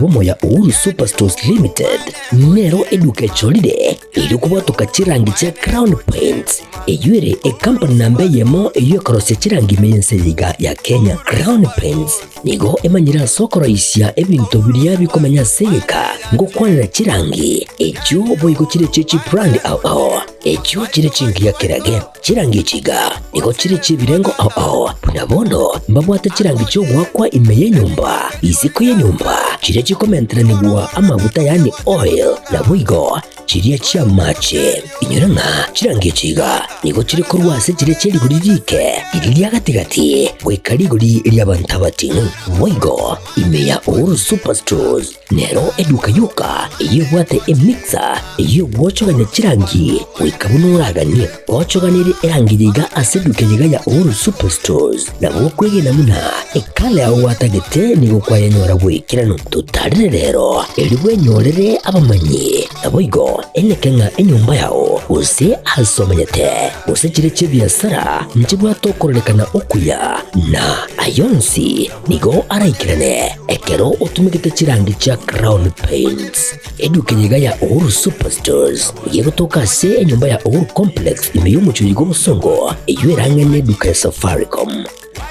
obomo ya Uhuru Superstores Limited nero eduka echorire erio kobwatoka chirangi chia Crown Paints eyio ere ekampani namba eyemo eyio ekorosia chirangi ime y'ense eye iga ya Kenya. Crown Paints nigo emanyire ase okoroisia ebinto biria bikomenya ase egeka ngokwanera chirangi echio boigo chire chie chibrand ao ao echio chire chingiya kerage. Chirangi echi iga nigo chire chi'ebirengo ao ao, buna bono mbabwate chirangi chi'ogoakwa ime y'enyomba, isiko y'enyomba, chiria chikomenteranigwa amaguta yaani oil, naboigo chiria chi'amache. Inyora ng'a chirangi echi iga nigo chire korwa ase chiria chie rigori riike, riria ria gati-gati, goika rigori ri'abanto abating'u. Boigo ime ya Uhuru Superstores Nero eduka yoka eyio ebwate emixer eyio egwochogania chirangi goika buna oraganie. Gochoganerie erangi eye iga ase eduka eye iga ya Uhuru Superstores nabo okwegena buna ekala yao gwatagete nigo kwayenyora bw'ekeranu. Totarere rero erio bwenyorere abamanyi naboigo eneke ng'a enyomba yao gose ase omenyete gose chire chi'ebiasara nchibwate okororekana okuya na ayonsi Nigo araikerane ekero otumegete chirangi chia Crown Paints. Eduka eye iga ya Uhuru Superstores nigo egotoka ase enyomba ya Uhuru Complex ime y'omochie oyo bw'obosongo eyio erang'ane eduka ya Safaricom.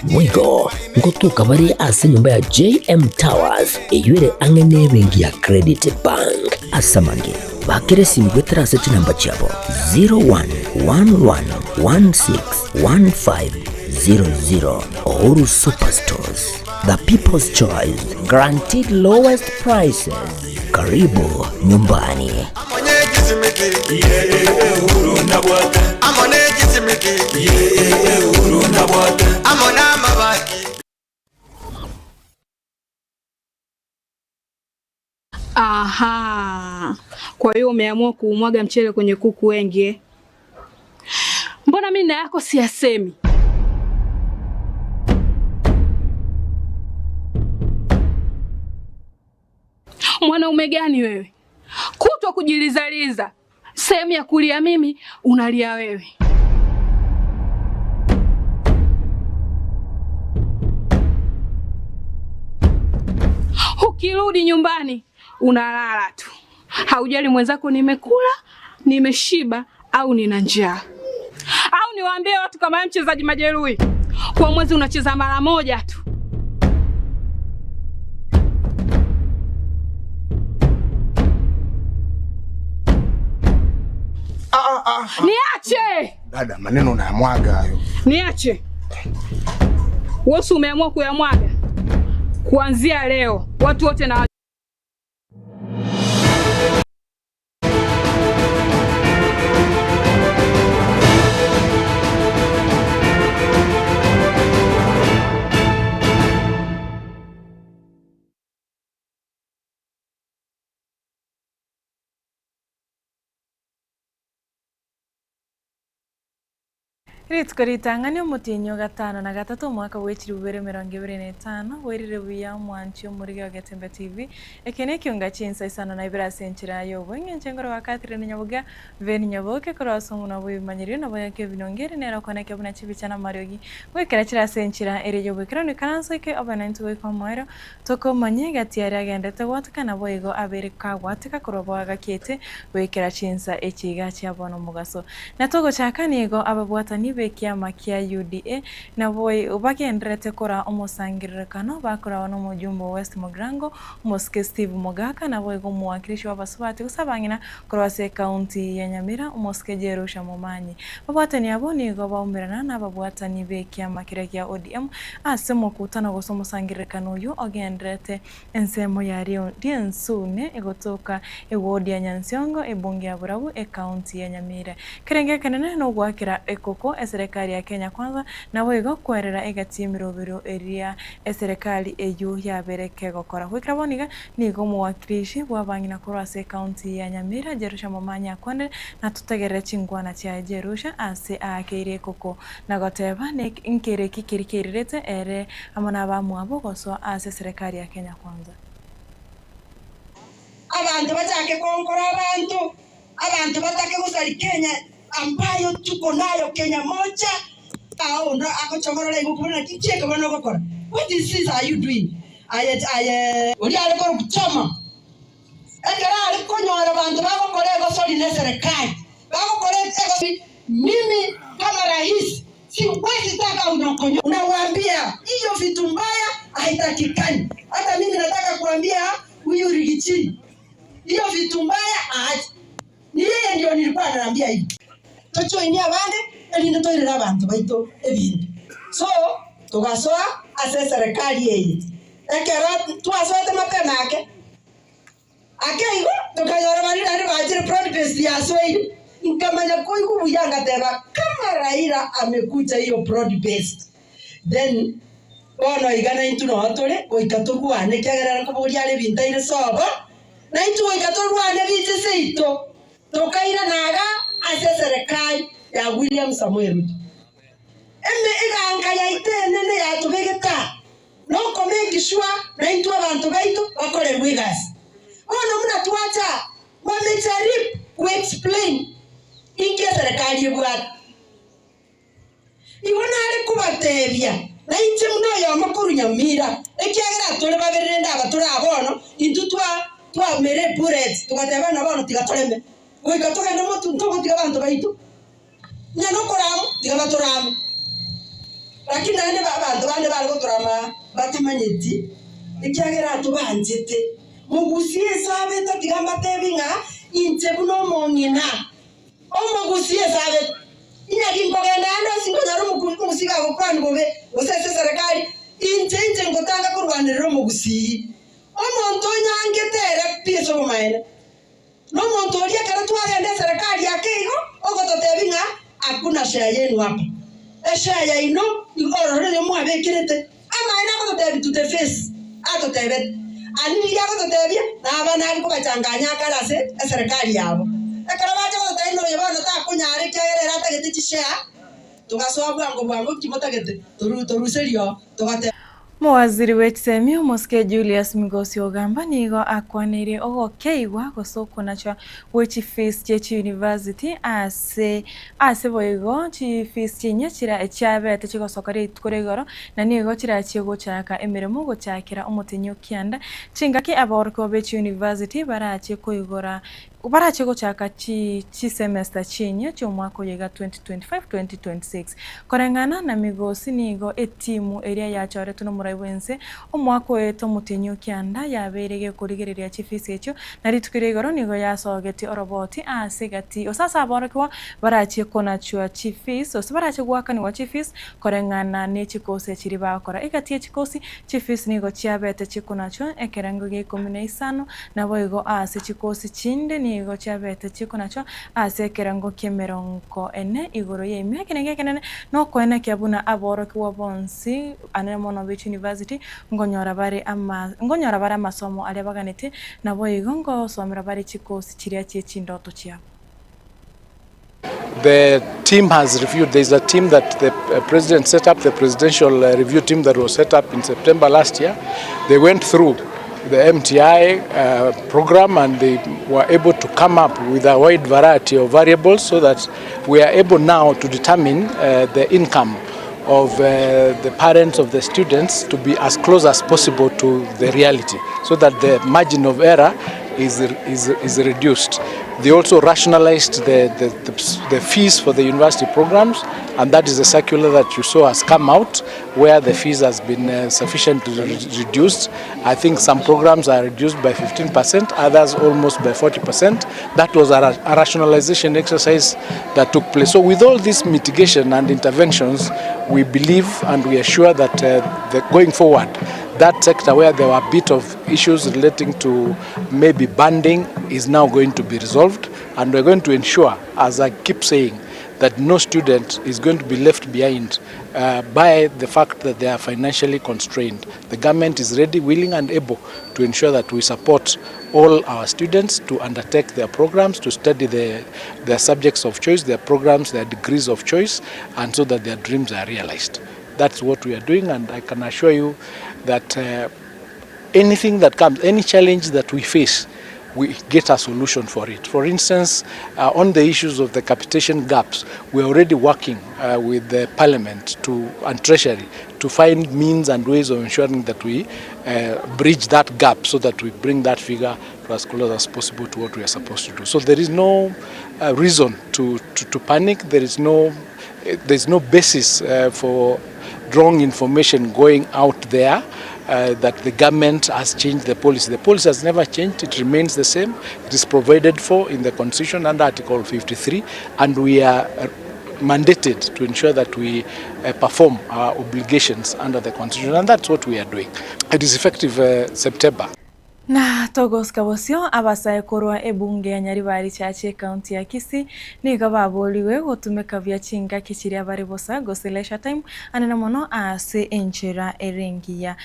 Boigo ngotoka bare ase enyomba ya JM Towers eyio ere ang'e n'ebenki ya Credit Bank. Ase amange, bakera esimi goetera ase chinamba chiabo 0111161500. Uhuru Superstores, the people's choice, guaranteed lowest prices. Karibu nyumbani. Aha. Kwa hiyo umeamua kuumwaga mchele kwenye kuku wengi eh? Mbona mimi na yako siyasemi? Mwanaume gani wewe? Kutwa kujilizaliza, sehemu ya kulia mimi unalia wewe. Ukirudi nyumbani unalala tu, haujali mwenzako nimekula, nimeshiba au nina njaa. Au niwaambie watu kama wewe mchezaji majeruhi, kwa mwezi unacheza mara moja tu. Niache! Dada, maneno unayamwaga hayo. Niache. Wewe umeamua kuyamwaga. Kuanzia leo watu wote na Rituko ritang'ani omotienyi o gatano na gatato omwaka bwe chilifu bibere emerongo ebere na etano, bwairire buya omwanchi omorige o Getembe TV, eke nekiunga chinsa isano na ibere ase enchera y'obweng'encho engoro gwa Catherine Nyaboga, Ben Nyaboke korwa ase omonwa bw'ebimanyerio na boyeke ebinongo ere nere okoneke buna chibicha na amariogi goikera chire ase enchera ere y'oboikeranu ikaranso eke obe naintwe goika omoerio Tokomanya egati aria agenderete gwateka, naboigo abeire kagwateka korwa boagakete goikera chinsa echi iga chia bono omogaso. Na togochaka nigo ababwatani b'ekiama kia UDA naboi bagendererete koraa omosangererekano bakorawa nomojumbe o West Mugirango omosike Steve Mogaka naboigo omowakilishi bw'abasubati gose abang'ina korwa ase ekaunti ya Nyamira omosike Jerusha Momanyi. Babwatani abwo nigo baumerana nababwatani b'ekiama keria kia ODM Ase omokutano gose omosangererekano oyio ogendererete ensemo ya Riensune egotoka ewodi ya Nyansiongo ebunge ya Borabu ekaunti ya Nyamira. Ekerengo ekenene nogoakera ekoko eserekari ya Kenya Kwanza naboigo kwerera egati y'emerobero eria eserekari eyio yabere kegokora. Goikera bono iga nigo omowakilishi bw'abang'ina korwa ase ekaunti ya Nyamira Jerusha Momanyi akwanire na totegerere chinkwana chiaye Jerusha ase aakeire ekoko Na goteba, Nkere ki keria keirerete ere amo nabamwabo gosoa ase eserekari ya Kenya Kwanza? Abanto bachake konkora abanto, abanto batake gosari Kenya ambayo tuko nayo Kenya moja. Aa onde agochogorora igo okobora naki nchieke bono ogokora? What is this are you doing? Aye, aye, oria are korokwa Choma, ekero are konyora abanto bagokora egosori neserekari, bagokora egosori, mimi kama rais siwezi taka unyokonyo. Unawaambia hiyo vitu mbaya haitakikani. Hata mimi nataka kuambia huyu Rigathi hiyo vitu mbaya aache. Ni yeye ndio nilikuwa naambia hivi tochoinie abande erinde toirere abanto baito ebinto. So togasoa ase eserekari eye ekero twasoete mapema ake ake igo tokanyora baria naende bachire broad based yasoire nkamanya koigwa buya ngateba kama Raila amekuja hiyo broad based then bono iga naintwe noo tore goika torwane ekiagera ere nkoboria are ebinto aire sobo naintwe goika torwane biche seito tokairana iga ase eserekari ya William Samoei Ruto. Eme eganka yaito enene yatobegete aa nokomake sure naintwe abanto baito bakorerwe egasi. Bono buna twacha aa, wamejaribu ku explain inki eserekari ebwate. Igo nare kobatebia, na inche buna oyomo korwa Nyamira, ekiagera tore babere rende aba tore aa bono, intwe twa twamera ebullets togateba ng'a bono tiga toreme, goika togende motwe ntogotiga abanto baito, onye nokorama tiga batorame. Lakini naende ba abanto bande bare gotorama batamanyeti, ekiagera atobanchete. Mogusie esabete tiga mbatebi ng'a inche buna omong'ina. Omogusi esabete, Inaki nkogenda aande ase nkonyora omogusi gagokwania bobe, gose ase eserekari, inche inche ngotanga korwanerera omogusii. Omonto onyangete ere pi ase obomaene, nomonto oria ekero twagenda eserekari ake igo, ogototebia ng'a hakuna share yenu hapa, eshare yaino igo ororo nigo mwabekerete. Amaene agototebia to the face, atotebete. Ani riria agototebia, naba nari kobachanganya akare ase eserekari yabo. Ekero bacha gototebia ng'a oyo bono takonyara ekiagera ere atagete chishare, togasoa bwango bwango ki motagete toru toruserie oo, togateba. Mowaziri bw'echisemi omosike Julius Migosi Ogamba nigo akwaneire ogokeigwa gose okonachwa gwe chifees chie chiuniversity ase Ase boigo chifees chinyia chiria chiabete chigosoka rituko ria igoro, na nigo chirachie gochaka emeremo gochakera omotenyi o kianda, chingaki aborokigwa be chiuniversity barachie koigora barachie gochaka chi chisemester chinyia chi'omwaka oyo iga 2025-2026. Koreng'ana na Migosi nigo etimu eria yachoretwe nomorai bw'ense omwaka oete omotenyi o kianda yabeire gekorigereria chifees echio Na rituko ria igoro nigo yasogetie oroboti aase gati, gose ase aborokigwa barachie konachwa chifees, gose barachie goakanigwa chifees koreng'ana ne chikosi chiria bagokora. Egati ye chikosi, chifees nigo chiabete chikonachwa ekerengo gia ikomi na isano, naboigo aase chikosi chinde nigo chiabete chikonachwa ase ekerengo ki'emerongo ene igoro y'emia. Eke nigo ekenene nokoenekia buna aborokigwa bonsi anene mono be chiuniversity Nkonyora bare ama, nkonyora bare amasomo aria baganetie, naboigo nkosomera bare chikosi chiria chie chindoto chiabo. The team has reviewed, there is a team that the president set up, the presidential review team that was set up in September last year. They went through the MTI uh, program and they were able to come up with a wide variety of variables so that we are able now to determine uh, the income of uh, the parents of the students to be as close as possible to the reality so that the margin of error is, is, is reduced. They also rationalized the, the, the, the fees for the university programs, and that is the circular that you saw has come out, where the fees has been uh, sufficiently re reduced. I think some programs are reduced by 15%, others almost by 40%. That was a, a rationalization exercise that took place. So with all these mitigation and interventions, we believe and we are sure that uh, the, going forward, that sector where there were a bit of issues relating to maybe banding is now going to be resolved and we're going to ensure, as I keep saying, that no student is going to be left behind uh, by the fact that they are financially constrained. The government is ready, willing and able to ensure that we support all our students to undertake their programs, to study the, their subjects of choice, their programs, their degrees of choice, and so that their dreams are realized. That's what we are doing, and I can assure you that uh, anything that comes, any challenge that we face, we get a solution for it. For instance, on the issues of the capitation gaps, we are already working with the parliament to, and treasury to find means and ways of ensuring that we bridge that gap so that we bring that figure to as close as possible to what we are supposed to do. So there is no reason to, to, to panic. There is no, there is no basis for wrong information going out there that the government has changed the policy. The policy has never changed. It remains the same. It is provided for in the Constitution under Article 53, and we are mandated to ensure that we perform our obligations under the Constitution, and that's what we are doing. It is effective September. Na togosika bosio, abasae korwa ebunge ya Nyaribari Church ecounty ya Kisii nigo baborigwe gotumeka buya chingaki chiria bare bosa gose leisure time anene mono ase enchera ere engiya.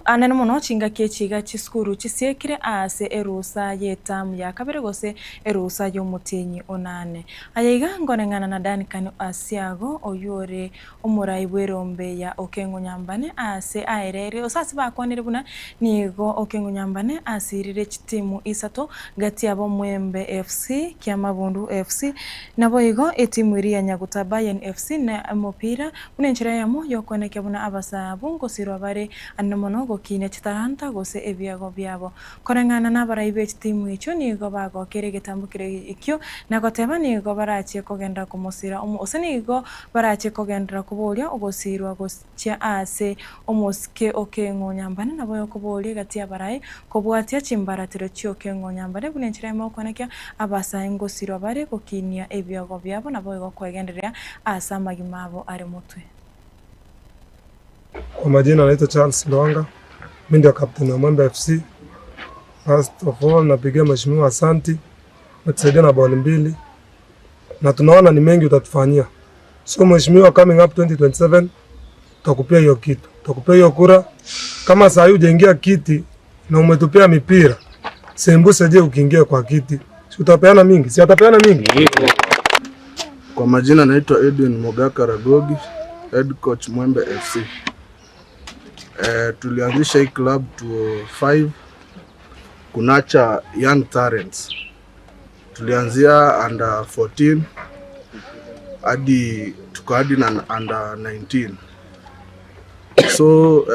Anene mono chingaki echi iga chisukuru chisiekire ase erusa y'etamu ya kabere gose erusa y'omotienyi onane. Aya iga nkoreng'ana na Duncan Asiago oyio ore Omorai bw'erombe ya Okeng'unyambane aase aerere, gose ase bakwanire buna nigo Okeng'unyambane asirire chitimu isato gati yabo Mwembe FC, Kiamabundu FC, naboigo etimu eria ya Nyaguta Bayern FC na omopira buna enchera eyemo y'okoenekia buna abasaa abwo ngosirwa bare anene mono gokinia chitalanta gose ebiago biabo. Koreng'ana nabarai be chitimu echio nigo bagokera egetambo keria ekio na goteba nigo barachie kogenda komosira gose nigo barache kogenderera koboria ogosiirwa gochia aase omosike okeng'onyambane, nabo okoboria egati y'abarai kobwatia chimbaratero chi'okeng'onyambane, buna enchera eyemo y'okoenekia abasae ngosirwa bare gokinia ebiogo biabo, naboigo kwegendereria aase amagima abo are motwe. Kwa majina naitwa Charles Ndwanga, mimi ndio captain wa Mwembe FC. First of all napigia mheshimiwa asanti, umetusaidia na boli mbili na tunaona ni mengi utatufanyia. So mheshimiwa, coming up 2027 tutakupea hiyo kitu, tutakupea hiyo kura. Kama saa hii hujaingia kiti na umetupea mipira, sembuse, je, ukiingia kwa kiti si utapeana mingi? Si atapeana mingi? Kwa majina naitwa Edwin Mogaka Ragogi, head coach Mwembe FC. Tulianzisha hii club 2005 kunurture young talents. Tulianzia under 14 hadi tuko hadi na under 19. So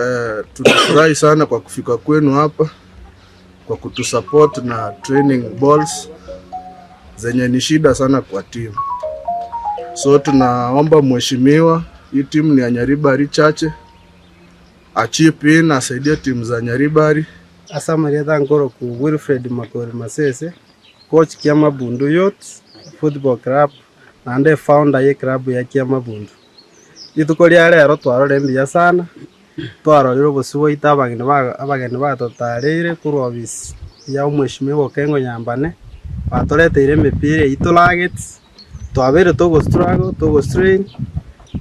tunafurahi sana kwa kufika kwenu hapa kwa kutusupport na training balls zenye ni shida sana kwa timu. So tunaomba mheshimiwa, hii timu ni ya Nyaribari Chache, achip in asaidie timu za Nyaribari. Ase amarieta nkoroku Wilfred Makori Masese, coach Kiamabundu Youth Football Club, naende founder ye club ya Kiamabundu. Rituko ria rero twarora mbuya sana, twarorire obosio bwaito abageni ba abageni batotareire korwa ofisi ya omweshimiwa Okengo Nyambane, batoreteire emepira eywo torageti, twabeire togo struggle togo strain,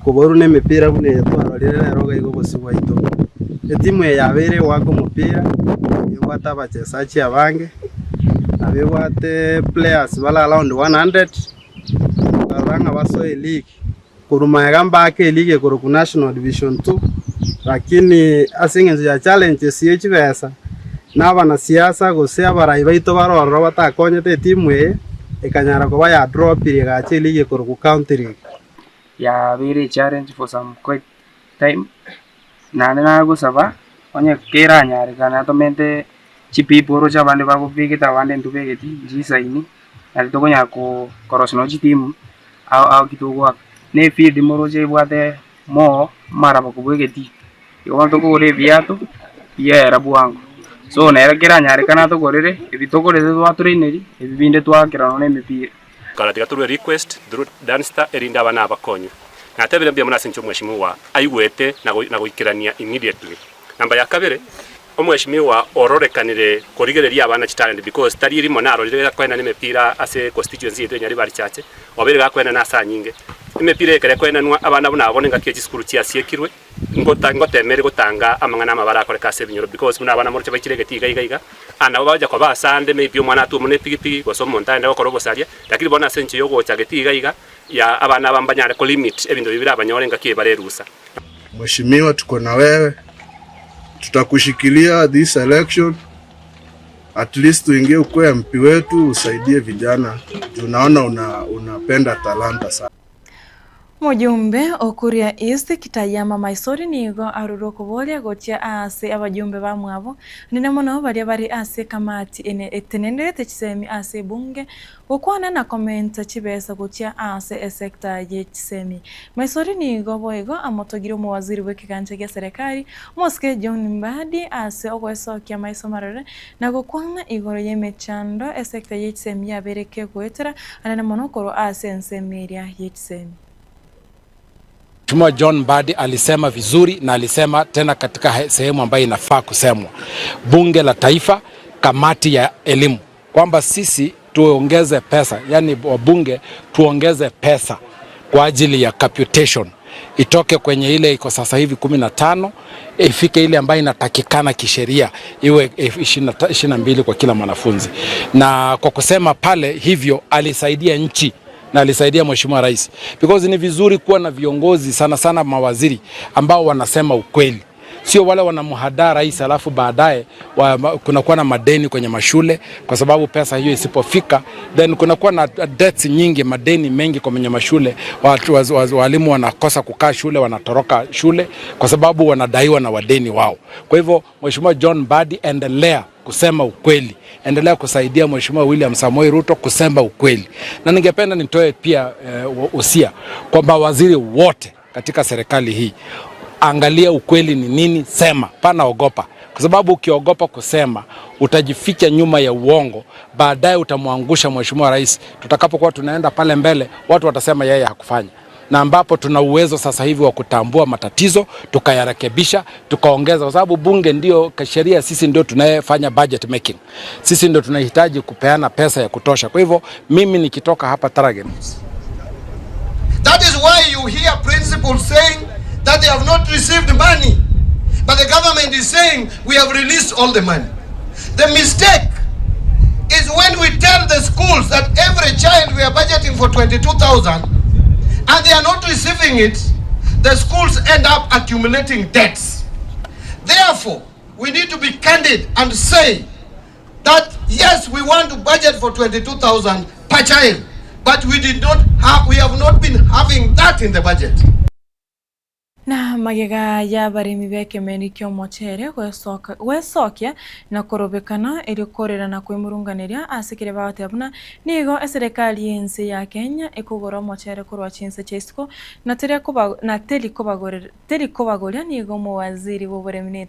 koborwa na emepira buna eye twarorire rero iga iga obosio bwaito. Etimu eye yabeire egoaka omopira, ebwate abachesaji abange, nabo ebwate players bare around 100, okarora ng'a basoe eleague, korwa magega mbake eleague ekorokwa National Division 2, lakini ase eng'encho ya challenges ye chibesa, na abanasiasa gose abarai baito bare ororo batakonyete etimu eye, ekanyara koba yadropire egacha eleague ekorokwa County League. Yabeire echallenge for some quite time, naende nagosaba onye keranyarekana tomente chipipe oroche abande bagobegete abande ntobegeti nchisaini, nari tokonyara ko korosia nonye chitimu ao ao ki togoaka. Na efield moroche ebwate more amaraba kobua egetii, igo bono tokogora ebiato biaera bwango. So nere keranyarekana atogorere, ebi togorete twatraineri, ebi binde twaakera nonye na emepira. Kara tiga torue request through Danstar erinde abana aba bakonywe. Natebire mbuya mono ase inche omweshimiwa aigwete na goikerania immediately. Namba ya kabere, omweshimiwa ororekanire korigereria abana chitalent because tari erimo narorire gakoenana emepira ase constituency yaito ya Nyaribari Chache, obeire gakoenana ase anyinge. Emepira eye ekero ekoenanwa abana buna aba bono engaki ye chisukuru chiasiekirwe, ngota ngotemere gotanga amang'ana amabe arakoreke ase ebinyoro because buna abana moroche baichire egetii iga iga iga, aa nabo bagocha koba asande maybe omwana atwe buna epigipigi gose omonto aende gokora obosaria, lakini bono ase enchera yogocha getii iga iga, ya abana aba mbanyare kolimit ebinto ebi birabanyore engaki eye bare erusa. Mheshimiwa, tuko na wewe, tutakushikilia this election. At least uingie ukuwe MP wetu usaidie vijana juu naona una, unapenda talanta sana. Omojumbe o Kuria East Kitayama Maisori nigo arure okoboria gochia aase abajumbe bamwabo, anene mono baria bare ase ekamati ene etenenderete chisemi ase ebunge Gokwana na komenta chibesa gochia aase esecta ye chisemi. Maisori nigo boigo amotogire omowaziri bw'ekegancha gia serekari, Omosike John Mbadi ase ogoesokia maiso marore na gokwana igoro y'emechando esecta ye chisemi yabeire kegoetera anene mono korwa ase ensemo eria ye chisemi. Mheshimiwa John Mbadi alisema vizuri na alisema tena katika sehemu ambayo inafaa kusemwa, Bunge la Taifa, kamati ya elimu kwamba sisi tuongeze pesa, yani wabunge tuongeze pesa kwa ajili ya capitation itoke kwenye ile iko sasa hivi 15 ifike ile ambayo inatakikana kisheria iwe 22 kwa kila mwanafunzi. Na kwa kusema pale hivyo alisaidia nchi na alisaidia Mheshimiwa Rais, because ni vizuri kuwa na viongozi sana sana mawaziri ambao wanasema ukweli sio wale wanamhadaa rais alafu baadaye kunakuwa na madeni kwenye mashule, kwa sababu pesa hiyo isipofika, then kunakuwa na debts nyingi, madeni mengi kwenye mashule. Watu, walimu wanakosa kukaa shule, wanatoroka shule kwa sababu wanadaiwa na wadeni wao. Kwa hivyo Mheshimiwa John Mbadi, endelea kusema ukweli, endelea kusaidia Mheshimiwa William Samoei Ruto kusema ukweli, na ningependa nitoe pia usia kwamba waziri wote katika serikali hii angalia ukweli ni nini, sema, pana ogopa, kwa sababu ukiogopa kusema utajificha nyuma ya uongo, baadaye utamwangusha Mheshimiwa Rais. Tutakapokuwa tunaenda pale mbele, watu watasema yeye hakufanya, na ambapo tuna uwezo sasa hivi wa kutambua matatizo tukayarekebisha, tukaongeza, kwa sababu bunge ndio sheria, sisi ndio tunayefanya budget making, sisi ndio tunahitaji kupeana pesa ya kutosha. Kwa hivyo mimi nikitoka hapa Taragen That is why you hear principals saying that they have not received money. But the government is saying we have released all the money. The mistake is when we tell the schools that every child we are budgeting for 22,000 and they are not receiving it, the schools end up accumulating debts. Therefore, we need to be candid and say that yes, we want to budget for 22,000 per child, but we did not have, we have not been having that in the budget. Na magega y'abaremi b'ekemeri ki'omochere gwesokia na korobekana erio korera na kwemurunganeria ase keria bagoteba buna nigo eserekari y'ense ya Kenya ekogora omochere korwa chinse chia isiko na teri kobagoria nigo omowaziri bw'oboremi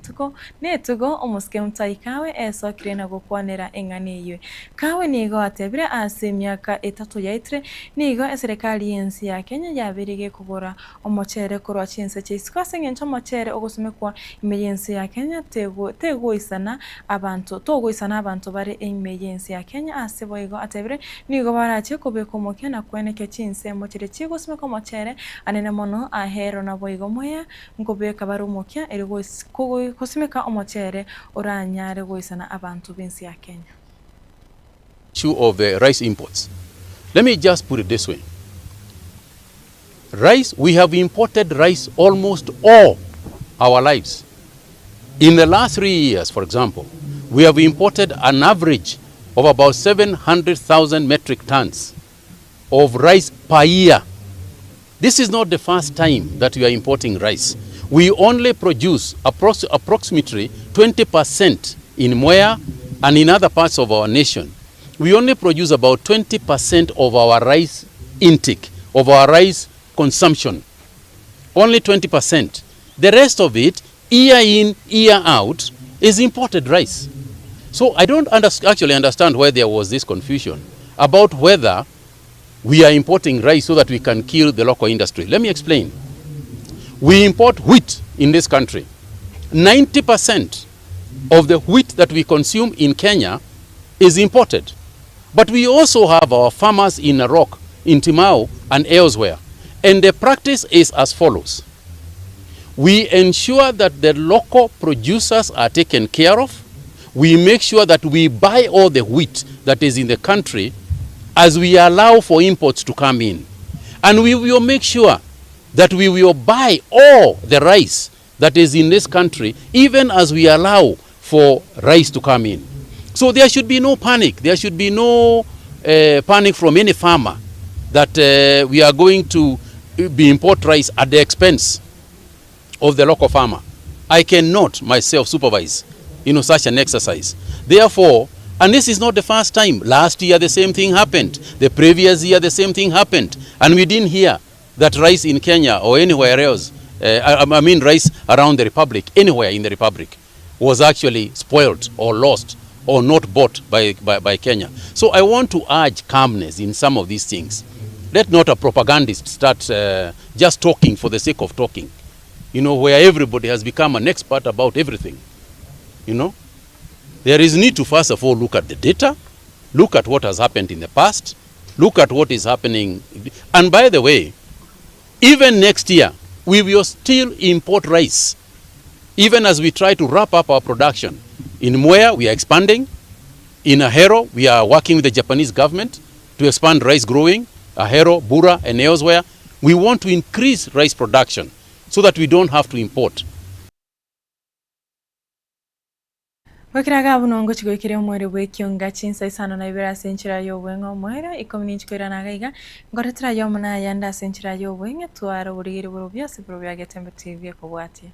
netugo omosike Mutahi Kagwe esokire na gokwanera eng'ana eyio. Kagwe nigo atebire ase emiaka etato yaetire nigo eserekari y'ense ya Kenya yabeire gekogora Omochere korwa chinse chia isiko ase engencho omochere ogosumekwa ime y'ense ya Kenya tegoisana abanto togoisana abanto bare ime y'ense ya Kenya ase boigo atebire nigo barache kobeka omokia na kwenekia chinsemo chiria chigosumeka omochere anene mono ahero naboigo Mwea nkobeka bare omokia erio gosimeka omochere oranyare goisana abanto b'ense ya Kenya. Issue of the rice imports. Let me just put it this way. Rice, we have imported rice almost all our lives. In the last 3 years, for example, we have imported an average of about 700,000 metric tons of rice per year. This is not the first time that we are importing rice. We only produce approximately 20% in Mwea and in other parts of our nation. We only produce about 20% of our rice intake, of our rice consumption. Only 20%. The rest of it, year in, year out, is imported rice. So I don't actually understand why there was this confusion about whether we are importing rice so that we can kill the local industry. Let me explain. We import wheat in this country. 90% of the wheat that we consume in Kenya is imported. But we also have our farmers in Narok, in Timau, and elsewhere. And the practice is as follows. We ensure that the local producers are taken care of. We make sure that we buy all the wheat that is in the country as we allow for imports to come in. And we will make sure that we will buy all the rice that is in this country, even as we allow for rice to come in. So there should be no panic, there should be no panic from any farmer that we are going to be import rice at the expense of the local farmer. I cannot myself supervise you know, such an exercise. Therefore, and this is not the first time. Last year the same thing happened. The previous year the same thing happened. And we didn't hear that rice in Kenya or anywhere else, I, I mean rice around the Republic, anywhere in the Republic, was actually spoiled or lost or not bought by, by, by Kenya. So I want to urge calmness in some of these things. Let not a propagandist start just talking for the sake of talking, you know, where everybody has become an expert about everything. You know, there is need to first of all look at the data, look at what has happened in the past, look at what is happening. And by the way, even next year, we will still import rice, even as we try to wrap up our production. In Mwea, we are expanding. In Ahero, we are working with the Japanese government to expand rice growing, Ahero, Bura, and elsewhere. We want to increase rice production so that we don't have to import. Goikera iga buna ongochia goikeria omoerio bw'ekionga chinsa isano na ibere ase enchera y'obweng'e omoerio, ikomi ninche koirana iga iga, nkoretera aye omone ayande ase enchera y'obweng'e, tware oborigeri borobio ase borobio agetembe TV ekobwatia.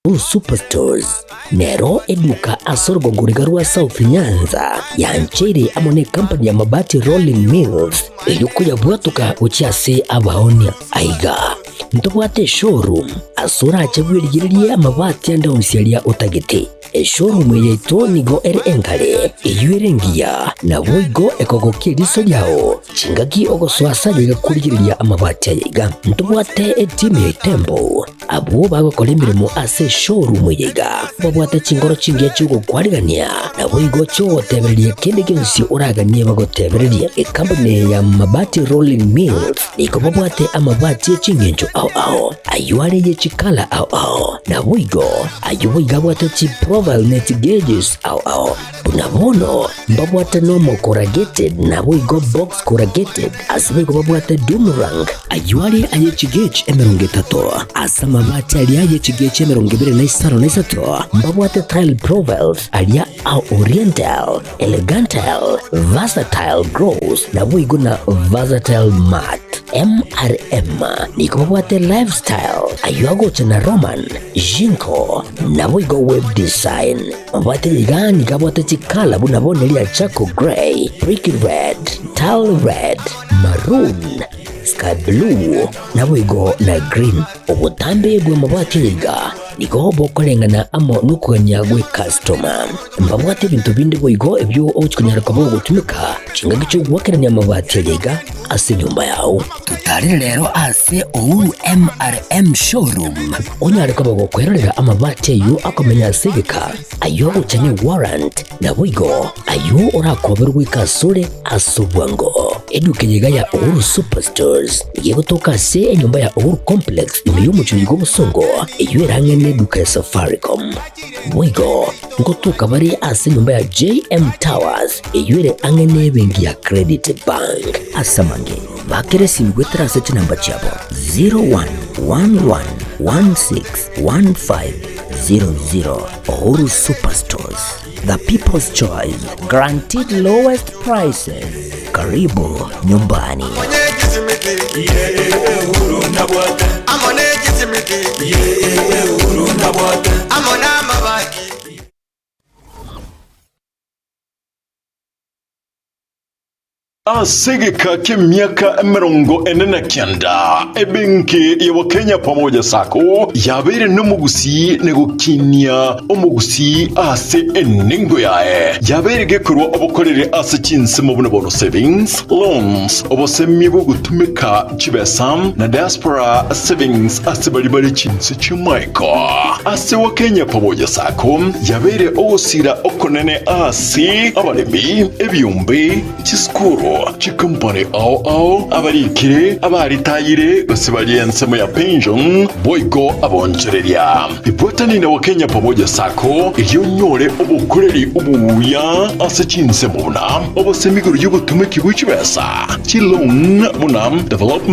Uhuru Superstores nero eduka ase orogongo riga rwa South Nyanza yancheire amo ne company ya Mabati Rolling Mills erio koyabwatoka gochia ase abaonia. Aiga ntobwate eshowroom ase orache bwerigererie amabati ande onsi aria otagete. Eshowroom eye yaito nigo ere enkare, eyio ere engiya, naboigo ekogokia eriso riao chingaki ogosoa ase aye iga korigereria amabati aya iga. Ntobwate etimu ya Itembo, abwo bagokora emeremo ase eshowroom eye iga, babwate chinkoro chingiya chi'ogokwarigania, naboigo chi'ogotebereria kende gionsi oraganie bagotebererie. Ekampuni eye ya Mabati Rolling Mills nigo babwate amabati e chingencho ao ao, ayio are ye chikala ao ao, naboigo Ayio boigo abwate chiprofile ne chigeges ao ao. Buna bono mbabwate normal corrugated naboigo box corrugated ase boigo babwate doom rank ayio are aye chigauge 30 ase amabati aria aye chigauge 23 mbabwate tile profiles aria a oriental, elegantal, versatile gloss naboigo na versatile matte. MRM nigo babwate lifestyle ayio agocha na Roman, Jinko, naboigo web design. Mabwate iga nigo abwate chikala buna bono eria charcoal grey, brick red, tile red, maroon, sky blue, naboigo na green. Obotambe bw'amabwate aya iga nigo bokoreng'ana amo nokogania gw'ekastoma. Mbabwate ebinto binde boigo ebio ogochia konyara koba ogotumeka chingaki chi'ogoakerania amabati aya iga ase enyomba yao. Totarere rero ase Uhuru MRM Showroom onyare koba gokwerorera amabati ayio akomenya ase egeka, ayio agocha ne warrant, naboigo ayio orakoberwe goika asore ase obwango. Eduka eye iga ya Uhuru Superstores nigo egotoka ase enyomba ya Uhuru Complex ime y'omochie oyo bw'obosongo eyio ere ang'e neduka ya Safaricom. Boigo ngotoka bare ase enyomba ya JM Towers eyio ere ang'e nebenki ya Credit Bank. Ase amange, bakera esimi goetera ase chinamba chiabo 0111161500. Uhuru Superstores, the people's choice, guaranteed lowest prices. Karibu nyumbani. Ase egeka ki'emiaka emerongo ene na kianda, ebenki ya Wakenya Pamoja Sacco yabeire nomogusii na gokinia omogusii ase enengo yaye. Yabeire gekorwa obokoreri ase chinsemo buna bono savings, loans, obosemia bw'ogotumeka chibesa na diaspora savings ase baria bare chinse chi'amaiko. Ase Wakenya Pamoja Sacco yabeire ogosira okonene ase abaremi, ebiombe, Chisukuru, chikompani ao ao, abarikire, abaritayire, gose baria ensemo ya pension, boigo abonchoreria. Ibwatani na Wakenya Pamoja Sacco erio onyore obokoreri obuya ase chinsemo buna obosemi igoro y'ogotumeki bwe chibesa, chiloan buna development.